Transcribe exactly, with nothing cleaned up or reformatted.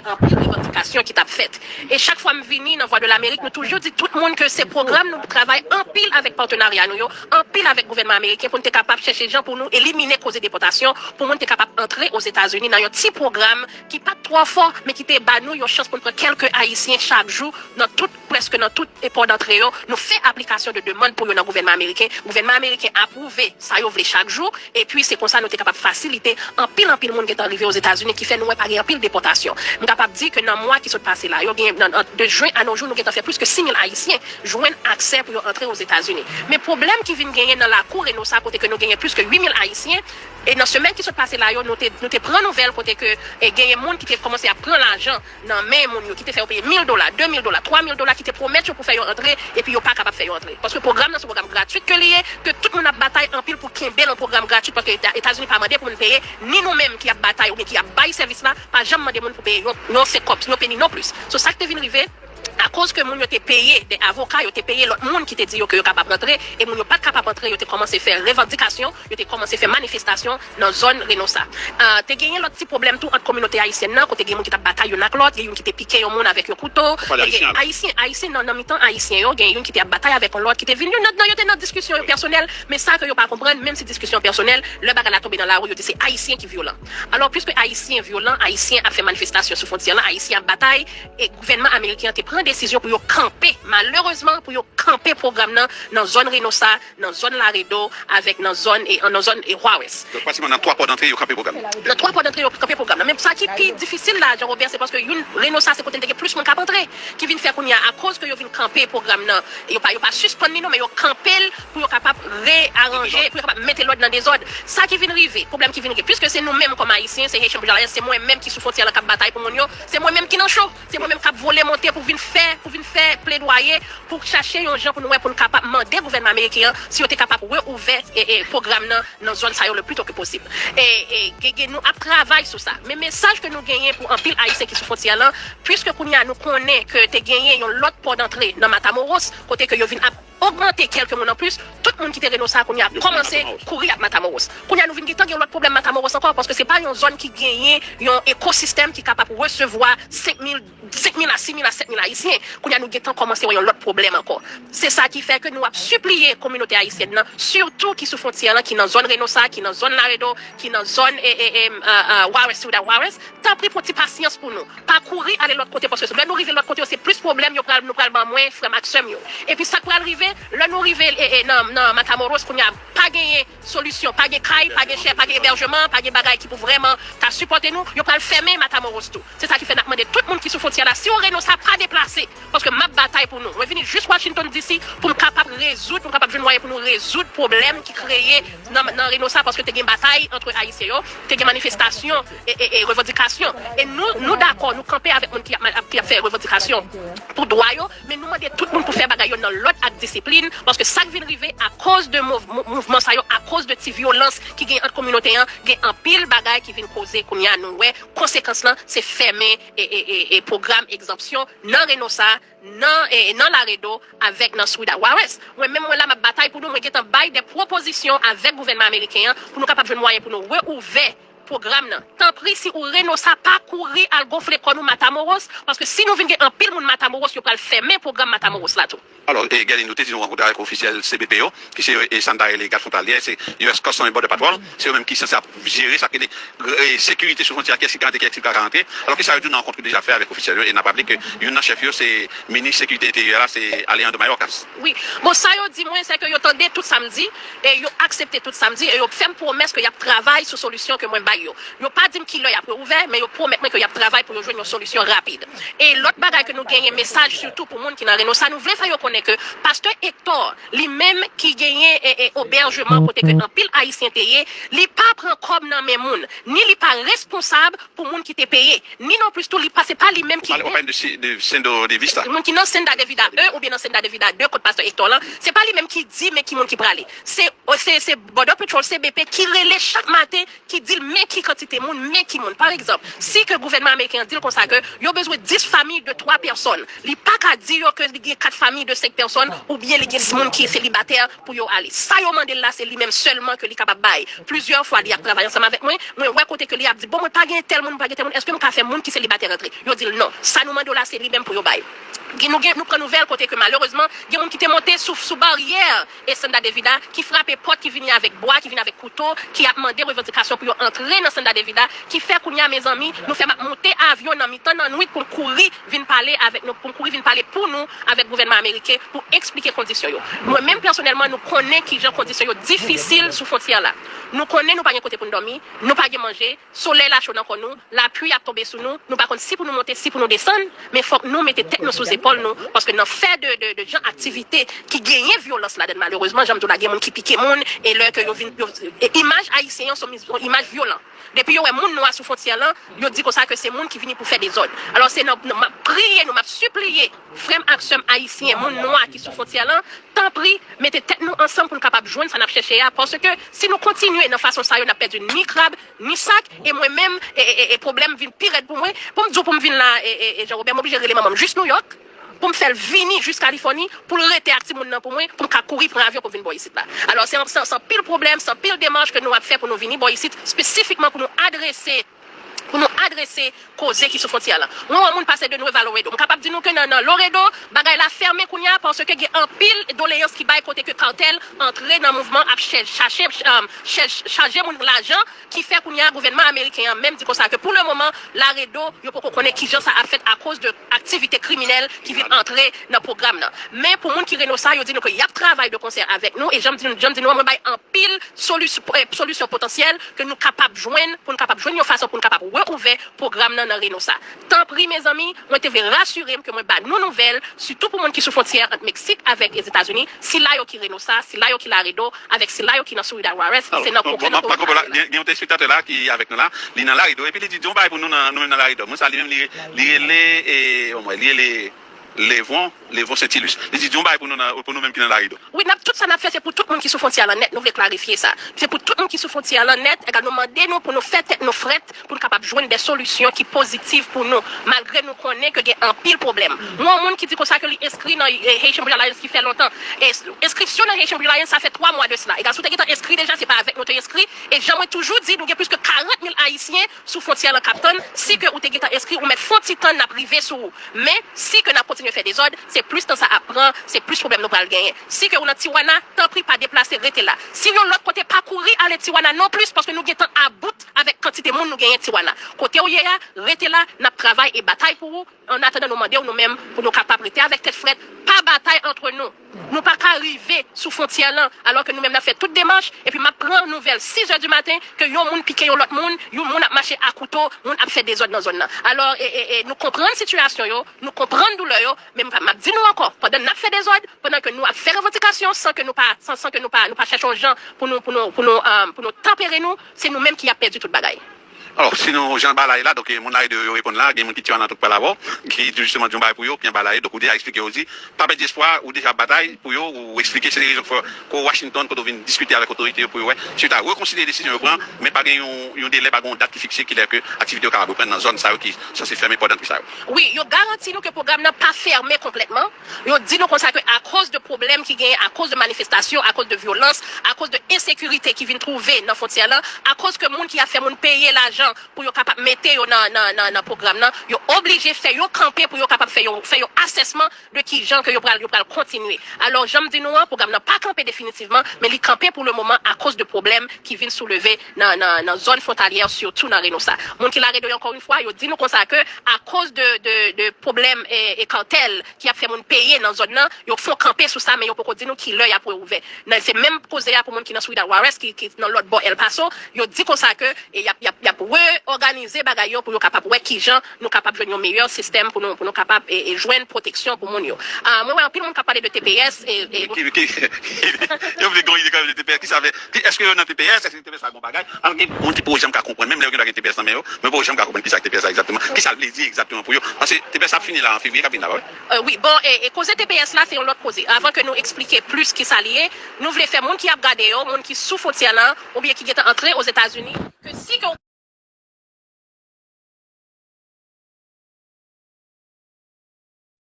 anpil revandikasyon ki t ap fèt. E chak fwa m vini nan Vwa de Lamerik, nou toujou di tout moun ke se pwogram nou travay anpil avèk patenarya nou yo, anpil avèk gouvènman ameriken pou n te kapab chèche jan pou nou elimine koze depòtasyon, pou moun te kapab antre Ozetazini nan yon ti pwogram ki pa t twò fò, men ki te ba nou yon chans pou n pran kèlke Ayisyen chak jou nan tout, prèske nan tout pò dantre yo. Nou fè aplikasyon de demann pou yo nan gouvènman ameriken. Gouvènman ameriken apwouve sa yo vle chak jou. Epi se konsa nou te kapab fasilite anpil, anpil moun gentan rive Ozetazini, ki fè nou wè pa gen anpil depòtasyon. M kapab di ke nan mwa ki sot pase la, yo gen, nan, an, de jen a nos jours, nou gentan fè plis ke sis mil Ayisyen jwenn aksè pou yo antre Ozetazini. Men pwoblèm ki vin genyen nan lakou Renosa, kote ke nou genyen plis ke uit mil Ayisyen, e nan semèn ki sot pase la yo, nou te, nou te pran nouvèl kote ke, e, genyen moun ki te kòmanse ap pran lajan nan men moun yo, ki te fè yo peye mil dola, de mil dola, twa mil dola, ki te pwomèt yo pou fè yo antre, epi yo pa kapab fè yo antre. Paske pwogram nan se yon pwogram gratwit ke li ye, ke tout moun ap batay anpil pou kenbe l yon pwogram gratwit, paske Eta-, Etazini pa mande pou moun peye, ni nou menm ki ap batay oubyen ki ap bay sèvis la, pa janm mande moun pou peye yon, yon sen kòb, yon peni non plis. So, sa k te vin rive, akoz ke moun yo te peye de avoka, yo te peye lòt moun ki te di yo ke yo kapab rantre, e moun yo pa t kapab antre, yo te kòmanse fè revandikasyon, yo te kòmanse fè manifestasyon nan zòn Renosa. Ah, te genyen lòt ti pwoblèm tou ant kominote ayisyèn nan, kote gen moun ki t ap batay youn ak lòt, gen youn ki te pike yon moun avèk yon kouto. Ou pale ayisyen, alò? Ayisyen, ayisyen nan, nan mitan ayisyen yo, gen youn ki te ap batay avèk yon lòt, ki te vin, yo nan, nan, yo te nan diskisyon pèsonèl, men sa ke yo pa konprann, menm si diskisyon pèsonèl, lè bagay la tonbe nan lari, yo di se ayisyen ki vyolan. Alò, piske ayisyen vyolan, ayisyen ap fè manifestasyon sou fwontyè lan, ayisyen ap batay, e gouvènman ameriken an te pran desizyon pou yo kanpe, malerezman, pou yo kanpe pwogram nan, nan zòn Renosa, nan zòn Laredo, avèk nan zòn, e, nan zòn, e, Juárez. Donk, pratikman nan twa pò dantre, yo kanpe pwogram nan. Nan twa pò dantre, yo kanpe pwogram nan. Men sa ki pi difisil la, Jean Robert, se paske youn, Renosa, se kote n te gen plis moun k ap antre, ki vin fè kounye a, akoz ke yo vin kanpe pwogram nan, yo pa, yo pa sispann li non, men yo kanpe l pou yo kapab reyaranje, pou yo kapab mete lòd nan dezòd. Sa ki vin rive, pwoblèm ki vin rive, piske se nou menm kòm Ayisyen, se Haitian Bridge Alliance, se mwen menm ki sou fwontyè lan k ap batay pou moun yo, se mwen menm ki nan cho, se mwen menm k ap vole monte pou vin fè, pou vin fè pledwaye, pou chache yon jan pou nou wè, pou n kapab mande gouvènman ameriken an si yo te kapab reouvè, e, e, pwogram nan, nan zòn sa yo le pli to ke posib. E, e, gen, gen, nou ap travay sou sa. Men mesaj ke nou genyen pou anpil Ayisyen ki sou fwontyè lan, piske kounye a nou konnen ke te genyen yon lòt pò dantre nan Matamoros, kote ke yo vin ap ogmante kèlke moun anplis, tout moun ki te Renosa kounye a ap kòmanse kouri ap Matamoros. Kounye a nou vin gentan gen yon lòt pwoblèm Matamoros ankò, paske se pa yon zòn ki genyen yon ekosistèm ki kapab resevwa senk mil, senk mil a sis mil a sèt mil Ayisyen. Kounye a nou gentan kòmanse wè yon lòt pwoblèm ankò. Se sa ki fè ke nou ap sipliye kominote ayisyèn nan, sitou ki sou fwontyè lan, ki nan zòn Renosa, ki nan zòn Laredo, ki nan zòn, e, e, e, a, a, Juárez, Ciudad Juárez, tanpri pran ti pasyans pou nou. Pa kouri ale lòt kote, paske lè nou rive lòt kote yo, se plis pwoblèm yo pral, nou pral ban mwen, frè m ak sè m yo. Epi sa k pral rive, lè nou rive, e, e, nan, nan Matamoros, kounye a, pa genyen solisyon, pa gen kay, pa gen chè, pa gen ebèjman, pa gen bagay ki pou vrèman ta sipòte nou, yo pral fèmen Matamoros tou. Se sa ki fè n ap mande tout moun ki sou fwontyè la, si w Renosa, pa deplase, paske m ap batay pou nou. Mwen vini jis Washington D C pou m kapab rezoud, pou m kapab jwenn mwayen pou nou rezoud pwoblèm ki kreye nan, nan Renosa, paske te gen batay ant Ayisyen yo, te gen manifestasyon e, e, e revandikasyon. E nou, nou dakò, nou kanpe avèk moun ki ap, ap, ki ap fè revandikasyon pou dwa yo, men nou mande tout moun pou fè bagay yo nan lòd ak disiplin, paske sa k vin rive akoz de mouv-, mou-, mouvman sa yo, akoz de ti vyolans ki gen ant kominote an, gen anpil bagay ki vin koze kounye a, nou wè konsekans lan, se fèmen e, e, e, e pwogram egzanpsyon nan Renosa, nan, e, nan Laredo, avèk nan Ciudad Juárez. Mwen menm, mwen la, m ap batay pou nou, mwen gentan bay de pwopozisyon avèk gouvènman ameriken an pou nou kapab jwenn mwayen pou nou reouvè pwogram nan. Tanpri, si ou Renosa, pa kouri al gonfle kò nou Matamoros, paske si nou vin gen anpil moun Matamoros, yo pral fèmen pwogram Matamoros la tou. Alò, e, Guerline, nou te di nou rankontre avèk ofisyèl C B P yo, ki se, e, sa n ta rele gad fwontalyè, se U S Customs and Border Patrol, se yo menm ki sanse ap jere sa k rele, e, sekirite sou fwontyè a, kiyès ki ka rantre, kiyès ki pa ka rantre. Alò, kisa yo di w nan rankont ou deja fè avèk ofisyèl yo, e n ap raple ke youn nan chèf yo se minis sekirite enteryè la, se Alejandro Mayorkas. Wi. Bon, sa yo di mwen, se ke yo tande tout sa m di, e yo aksepte tout sa m di, e yo fè m pwomès ke y ap travay sou solisyon ke mwen bay yo. Yo pa di m ki lè y ap reouvè, men yo pwomèt mwen ke y ap travay pou yo jwenn yon solisyon rapid. E lòt bagay ke nou genyen, mesaj sitou pou moun ki nan Renosa, nou vle fè yo konnen ke pastè Hector, li menm ki genyen, e, e, obèjman kote ke anpil Ayisyen te ye, li pa pran kòb nan men moun, ni li pa responsab pou moun ki te peye, ni non plis tou, li pa, se pa li menm ki... Ou pale, ou pale de si-, de Sendo de Vista. Moun ki nan Senda de Vida un oubyen nan Senda de Vida de, kot pastè Hector lan, se pa li menm ki di men ki moun ki prale. Se, se, se Border Patrol, C B P, ki rele chak maten, ki di l men ki kantite moun, men ki moun. Pa egzanp, si ke gouvènman ameriken an di l konsa ke yo bezwen dis fanmi de twa pèsòn, li pa ka di yo ke li gen kat fanmi de senk pèsòn oubyen li gen moun ki selibatè pou yo ale. Sa yo mande l la, se li menm sèlman ke li kapab bay. Plizyè fwa, li ap travay ansanm avèk mwen. Mwen wè kote ke li ap di, bon, mwen pa gen tèl moun, mwen pa gen tèl moun, èske m ka fè moun ki selibatè rantre? Yo di l non. Sa nou mande w la, se li menm pou yo bay. Gen, nou, gen, nou pran nouvèl kote ke malerezman, gen moun ki te monte sou, sou baryè e Santa de Vida, ki frape pòt, ki vini avèk bwa, ki vini avèk kouto, ki ap mande revandikasyon pou yo antre nan Santa de Vida, ki fè kounye a, mezanmi, nou fè m ap monte avyon nan mitan nan nwit pou m kouri vin pale avèk nou, pou m kouri vin pale pou nou avèk gouvènman ameriken pou eksplike kondisyon yo. Mwen menm pèsonèlman, nou konnen kijan kondisyon yo difisil sou fwontyè la. Nou konnen nou pa gen kote pou n dòmi, nou pa gen manje, solèy la cho nan kò nou, lapli ap tonbe sou nou, nou pa konn si pou nou monte, si pou nou desann, men fòk nou mete tèt nou sou zepòl nou, paske nan fè de, de, de jan aktivite ki genyen vyolans ladan l, malerezman, jan m di w la, gen moun ki pike moun, e lè ke yo vin, yo, e imaj ayisyen an se yon imaj vyolan. Depi yo wè moun nwa sou fwontyè lan, yo di konsa ke se moun ki vini pou fè dezòd. Alò, se nan, nan, m ap priye nou, m ap sipliye frè m ak sè m ayisyen, moun nwa ki sou fwontyè lan, tanpri, mete tèt nou ansanm pou n kapab jwenn sa n ap chèche a, paske si nou kontinye nan fason sa yo, n ap pèdi ni krab, ni sak, e mwen menm, e, e, e, e pwoblèm vin pi rèd pou mwen. Pou m di w pou m vin la, e, e, e Jean Robert, m oblije rele manman m jis Nouyòk, pou m fè l vini jis Kalifòni, pou l rete ak timoun nan pou mwen, pou m ka kouri pran avyon pou m vin bò isit la. Alò, se an, se an, se anpil pwoblèm, se anpil demach ke nou ap fè pou nou vini bò isit, espesifikman pou nou adrese, pou nou adrese koze ki sou fwontyè lan. Mwen wè moun pase de Nuevo Laredo. M kapab di nou ke nan, nan Laredo, bagay la fèmen kounye a, paske gen anpil doleyans ki bay kote ke katèl antre nan mouvman ap chè-, chache, um, chè-, chaje moun lajan, ki fè kounye a gouvènman ameriken an menm di konsa ke pou le moman, Laredo, yo poko konnen kijan sa ap fèt akoz de aktivite kriminèl ki vin antre nan pwogram nan. Men pou moun ki Reynosa, yo di nou ke y ap travay de konsè avèk nou, e jan m di nou, jan m di nou an, mwen bay anpil solis-, eh, solisyon potansyèl ke nou kapab jwenn, pou n kapab jwenn yon fason pou n kapab reouvè pwogram nan nan Reynosa. Tanpri, mezanmi, mwen te vle rasire m ke mwen ba nou nouvèl, sitou pou moun ki sou fwontyè ant Meksik avèk Etazini, sila yo ki Reynosa, sila yo ki Laredo, avèk sila yo ki nan Ciudad Juárez, se nan pwogram nan ke nou pral ale la. Gen, gen yon telespektatè la ki avèk nou la, li nan Laredo, epi li di, di yon bagay pou nou nan, nou menm nan Laredo. Moun sa, li menm, li, li rele, e, bon, mwen, li rele Levon, Levon Sentilus. Li di, di yon bagay pou nou nan, pou nou menm ki nan Laredo. Wi, n ap, tout sa n ap fè, se pou tout moun ki sou fwontyè lan nèt. Nou vle klarifye sa. Se pou tout moun ki sou fwontyè lan nèt. Egal, nou mande nou pou nou fè tèt nou frèt, pou n kapab jwenn de solisyon ki pozitiv pou nou, malgre nou konnen ke gen anpil pwoblèm. Mwen, yon moun ki di konsa ke li enskri nan, eh, Haitian Bridge Alliance ki fè lontan. E, enskripsyon nan Haitian Bridge Alliance, sa fè twa mwa de sila. Egal, si w te gentan enskri deja, se pa avèk nou te enskri. E jan mwen toujou di, nou gen plis ke karant mil Ayisyen sou fwontyè lan k ap tann. Si ke ou te gentan enskri, ou mèt fè yon ti tann, n ap rive sou ou. Men, si ke n ap kontinye fè dezòd, se plis tan sa ap pran, se plis pwoblèm nou pral genyen. Si ke ou nan Tijuana, tanpri pa deplase, rete la. Si yon lòt kote, pa kouri ale Tijuana non plis, paske nou gentan about avèk kantite moun nou genyen Tijuana. Kote w ye a, rete la, n ap travay e batay pou ou. An atandan, nou mande w nou menm pou nou kapab rete avèk tèt frèt, pa batay antre nou. Nou pa ka rive sou fwontyè lan, alò ke nou menm n ap fè tout demach, epi m ap pran nouvèl sis è di maten ke yon moun pike yon lòt moun, yon moun ap mache a kouto, moun ap fè dezòd nan zòn nan. Alò, e, e, e, nou konprann sitiyasyon yo, nou konprann doulè yo, men m, m ap di nou ankò, pandan n ap fè dezòd, pandan ke nou ap fè revandikasyon san ke nou pa, san, san ke nou pa, nou pa chèche yon jan pou nou, pou nou, pou nou, eh, pou nou tanpere nou, se nou menm ki ap pèdi tout bagay. Alò, si nou, jan bagay la ye la, donk, moun Laredo yo reponn la, gen moun ki Tijuana tou k pral avè w, ki di jisteman di yon bagay pou yo, ki anba Laredo, donk, ou deja eksplike yo, di, pa pèdi espwa, ou deja batay pou yo, ou eksplike, se rezon k fè, ke w Washington, kote w vin diskite avèk otorite yo pou yo wè, si yo ta rekonsidere desizyon yo pran, men pa gen yon, yon delè, pa gen yon dat ki fikse, kilè ke aktivite yo kapab reprann nan zòn sa yo ki sanse fèmen pandan tout sa yo. Wi, yo garanti nou ke pwogram nan pa fèmen konplètman. Yo di nou konsa ke akoz de pwoblèm ki genyen, akoz de manifestasyon, akoz de vyolans, akoz de ensekirite ki vin twouve nan fwontyè lan, akoz ke moun ki ap fè moun peye lajan pou yo kapab mete yo nan, nan, nan, nan pwogram nan, yo oblije fè yon kanpe pou yo kapab fè yon, fè yon asèsman de kijan ke yo pral, yo pral kontinye. Alò, jan m di nou an, pwogram nan pa kanpe definitivman, men li kanpe pou le moman akoz de pwoblèm ki vin souleve nan, nan, nan zòn fwontalyè, sitou nan Reynosa. Moun ki Laredo yo, ankò yon fwa, yo di nou konsa ke akoz de, de, de pwoblèm e, e katèl ki ap fè moun peye nan zòn nan, yo fè kanpe sou sa, men yo poko di nou ki lè y ap reouvè. Nan, se menm koze a pou moun ki nan Ciudad Juárez, ki, ki nan lòt bò El Paso, yo di konsa ke, e, y ap, y ap, y ap reòganize bagay yo pou yo kapab wè kijan nou kapab jwenn yon meyè sistèm pou nou, pou nou kapab, e, e, jwenn pwoteksyon pou moun yo. Ah, mwen wè anpil moun k ap pale de T P S, e, e, ki, ki, yo vle gen yon ide kanmenm de T P S, ki sa vle, ki, èske yo nan T P S, èske T P S la gon bagay? Alò, gen moun ki poko janm ka konprann, menm lè yo gen dwa gen T P S nan men yo, men yo poko janm ka konprann kisa T P S la egzakteman, kisa l vle di egzakteman pou yo. Paske T P S ap fini la an fevriye k ap vin la, pa vre? Euh, wi, bon, e, e koze T P S la, se yon lòt koze. Avan ke nou eksplike plis kisa li ye, nou vle fè moun ki ap gade yo, moun ki sou fwontyè lan, oubyen ki gentan antre Ozetazini, ke